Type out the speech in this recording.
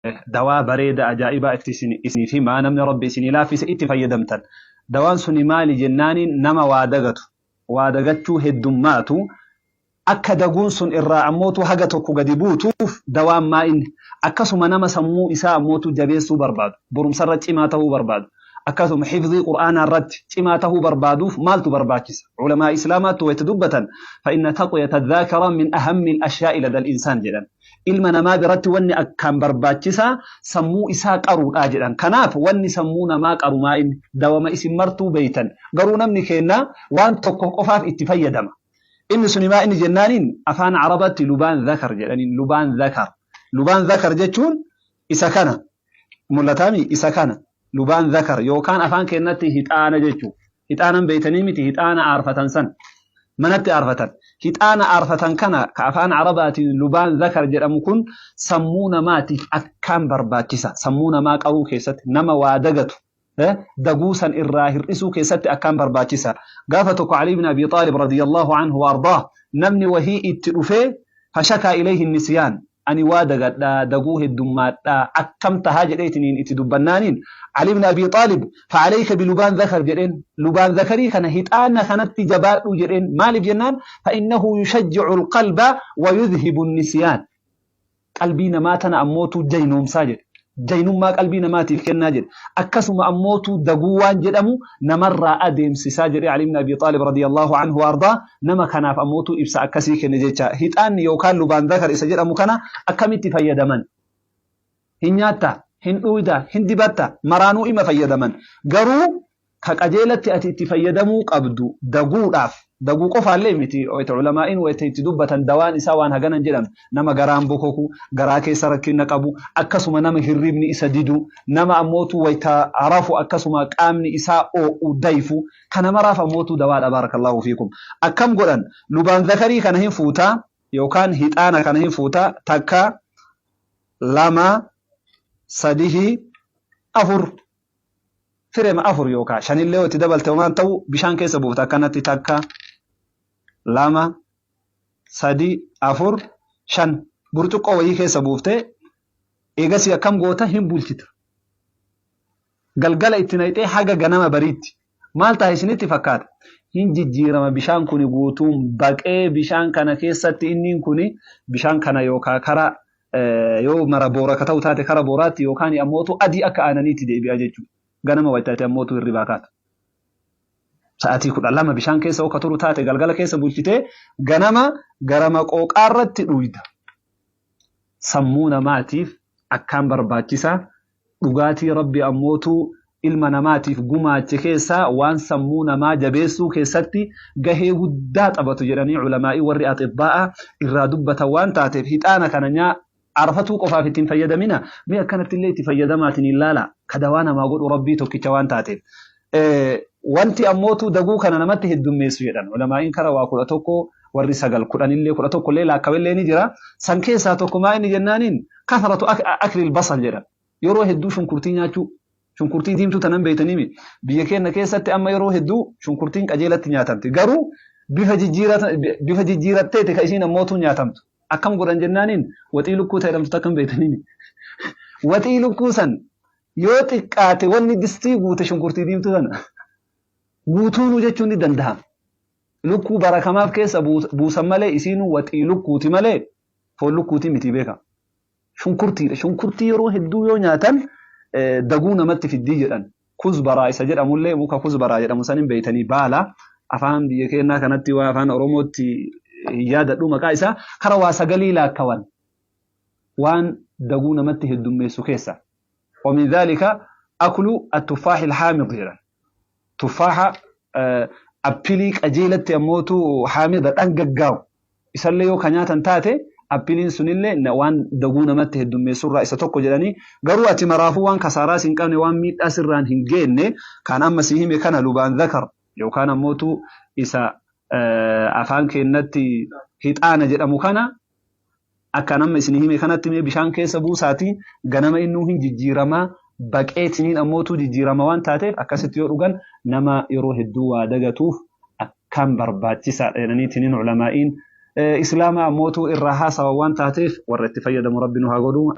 Dawaa bareeda ajaa'ibaa itti isiniif himaa, namni Rabbi isinii laaffise itti fayyadamtan. Dawaan suni maali jennaaniin, nama waa dagatu, waa dagachuu heddummaatu, akka daguun sun irraa ammootu haga tokko gadi buutuuf dawaan maa inni? Akkasuma nama sammuu isaa ammootu jabeessuu barbaadu, barumsarra cimaa ta'uu barbaadu, akkasuma hifzii Qur'aanaa irratti cimaa ta'uu barbaaduuf maaltu barbaachisa? Ulamaa Islaamaatti wayita dubbatan, فإن تقوية الذاكرة من أهم الأشياء لدى الإنسان jedhan. Ilma namaa biratti wanni akkaan barbaachisaa sammuu isaa qaruudhaa jedhan. Kanaaf wanni sammuu namaa qaru maa inni? Dawama isin martuu beeytan, garuu namni keenna waan tokko qofaaf itti fayyadama. Inni suni maa inni jennaaniin, afaan Arabatti لبان ذكر jedhaniin. لبان ذكر, لبان ذكر jechuun isa kana mul'ataami, isa kana لبان ذكر yookaan afaan keenyatti hixaana jechuu. Hixaanan beeytanii miti? Hixaana aarfatan san, manatti aarfatan, hixaana aarfatan kana ka afaan Arabaatiin لبان ذكر jedhamu kun sammuu namaatiif akkaan barbaachisa. Sammuu namaa qaruu keessatti, nama waa dagatu daguu san irraa hir'isuu keessatti akkaan barbaachisa. Gaafa tokko Ali ibn Abi Xaalib رضي الله عنه وأرضاه namni wahii itti dhufee فشكا إليه النسيان, ani waa dagadhaa, daguu heddummaadhaa, akkam tahaa jedheetiniin itti dubbannaaniin, Ali ibn Abi Xaalib فعليك بلبان ذكر jedheen. لبان ذكر ii kana, hixaana kanatti jabaadhu jedheen. Maaliif jennaan, فإنه يشجع القلب ويذهب النسيان, qalbii namaa tana ammootu jaynoomsaa jedhe, jaynummaa qalbii namaatiif kennaa jedhe, akkasuma ammootu daguu waan jedhamu namarraa adeemsisaa jedhe. Ali ibn Abi Xaalib رضي الله عنه وأرضاه nama kanaaf ammootu ibsa akkasii kenne jecha. Hixaanni yookaan لبان ذكر isa jedhamu kana akkamitti fayyadaman? Hin nyaatta, hin dhuyda, hin dibatta, maraanuu ima fayyadaman. Garuu ka qajeelatti ati itti fayyadamuu qabdu daguudhaaf, daguu qofaallee miti, wayita ulamaa'iin wayita itti dubbatan dawaan isaa waan haganan jedham. Nama garaan bokoku, garaa keessa rakkina qabu, akkasuma nama hirribni isa didu, nama ammootu wayita rafu akkasuma qaamni isaa oo'u, dayfu, kana maraaf ammootu dawaadha. بارك الله فيكم. Akkam godhan? لبان ذكر ii kana hin fuutaa yookaan hixaana kana hin fuutaa, takka, lama, sadihi, afur, firema afur yookaan shanillee itti dabalte waan ta'u, bishaan keessa buufta akkanatti, takka, lama, sadi, afur, shan, burcuqqoo wayii keessa buuftee, eegasii akkam goota? Hin bulchita. Galgala itti naqxee haga ganama bariitti maal ta'a isinitti fakkaata? Hin jijjiirama. Bishaan kuni guutuun baqee, bishaan kana keessatti inni kuni bishaan kana yookaan kara yoo mara boora ka ta'u taate kara booraatti yookaan ammootu adii akka aananiitti deebi'a jechuudha. Ganama wayitaate ammootu hirribaa kaata. Sa'aatii 12 bishaan keessa akka turu taate, galgala keessa bulchitee ganama gara maqooqaarratti dhuyda. Sammuu namaatiif akkaan barbaachisaa. Dhugaatii Rabbi ammootu ilma namaatiif gumaache keessaa waan sammuu namaa jabeessuu keessatti gahee guddaa taphatu jedhanii ulamaa'ii warri axibbaa'a irraa dubbatan waan taateef, hixaana kana nyaa arfatuu qofaaf ittiin fayyadamina. Mee akkanatti illee itti fayyadamaatiin ilaala, ka dawaa namaa godhu Rabbii tokkicha waan taateef. Wanti ammootu daguu kana namatti heddummeessu jedhan ulamaa'iin kara waa 11, warri sagal, 10illee, 11illee laakkawillee ni jira. San keessaa tokko maa inni jennaaniin, كثرة أكل البصل jedhan, yeroo hedduu shunkurtii nyaachuu. Shunkurtii diimtuu tanan beeytaniimi? Biyya keenya keessatti amma yeroo hedduu shunkurtiin qajeelatti nyaatamti, garuu bifa jijjiiratteeti ka isiin ammootu nyaatamtu. Akkam godhan jennaaniin, waxii lukkuu ta'edhamtu takkam beeytaniimi? Waxii lukkuu san yoo xiqqaate wanni distii guute shunkurtii diimtuu tana guutuunuu jechuun ni danda'ama. Lukkuu barakamaaf keessa buusan malee isiinuu waxii lukkuuti malee foon lukkuuti miti, beeka. Shunkurtiidha. Shunkurtii yeroo hedduu yoo nyaatan daguu namatti fiddii jedhan. Kuzbaraa isa jedhamullee, muka kuzbaraa jedhamu sanin beeytanii? Baala afaan biyya keenyaa kanatti waa afaan Oromootti hin yaadadhu maqaa isaa. Kara waa sagalii laakkawan waan daguu namatti heddummeessu keessa. ومن ذلك أكل التفاح الحامض jedhan. Tuffaaha appilii qajeelatti ammootu حامض dhangaggaa'u isallee yoo ka nyaatan taate, appiliin sunillee waan daguu namatti heddummeessurraa isa tokko jedhanii. Garuu ati maraafuu waan kasaaraa hin qabne, waan miidhaa sirraan hin geenne, kan amma si hime kana, لبان ذكر yookaan ammootu isa afaan keenyatti hixaana jedhamu kana, akka nama isin hime kanatti mee bishaan keessa buusaati, ganama innuu hin jijjiiramaa, baqeetiniin ammootu jijjiirama waan taateef, akkasitti yoo dhugan nama yeroo hedduu waa dagatuuf akkaan barbaachisaadha jedhaniitiniin ulamaa'iin Islaama ammootu irraa haasawa waan taateef, warra itti fayyadamu Rabbi nu haa godhu.